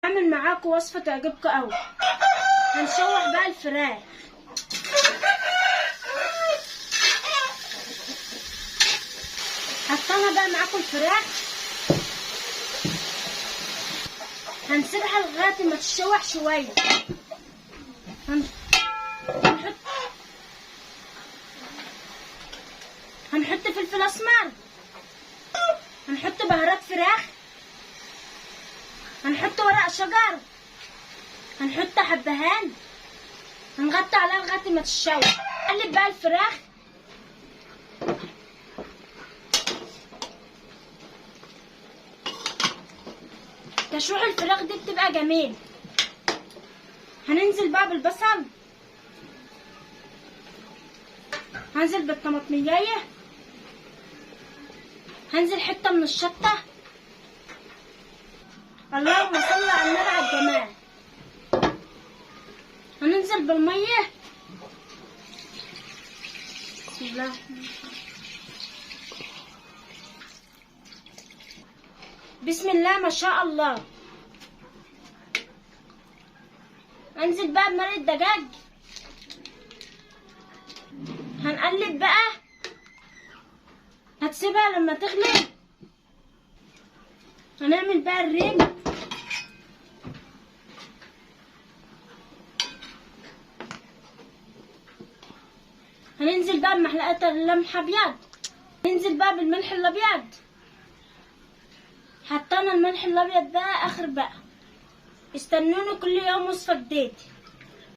هعمل معاكم وصفه تعجبكم قوي. هنشوح بقى الفراخ. حطينا بقى معاكم الفراخ، هنسيبها لغاية ما تتشوح شوية. هنحط فلفل اسمر، هنحط بهارات فراخ، هنحط ورق شجر، هنحط حبهان، هنغطي عليها لغاية ما تتشوح. نقلب بقى الفراخ. تشويح الفراخ دي بتبقى جميل. هننزل بقى بالبصل، هنزل بالطماطمية، هنزل حتة من الشطه. اللهم صل على النبي على الجمال. هننزل بالمية. بسم الله. بسم الله ما شاء الله. هنزل بقى بمرق الدجاج، هنقلب بقى. هتسيبها لما تغلي. هنعمل بقى الريم. هننزل بقى بمعلقه اللمح ابيض، ننزل بقى بالملح الابيض. حطينا الملح الابيض بقى اخر بقى. استنوني كل يوم وصفه جديدة.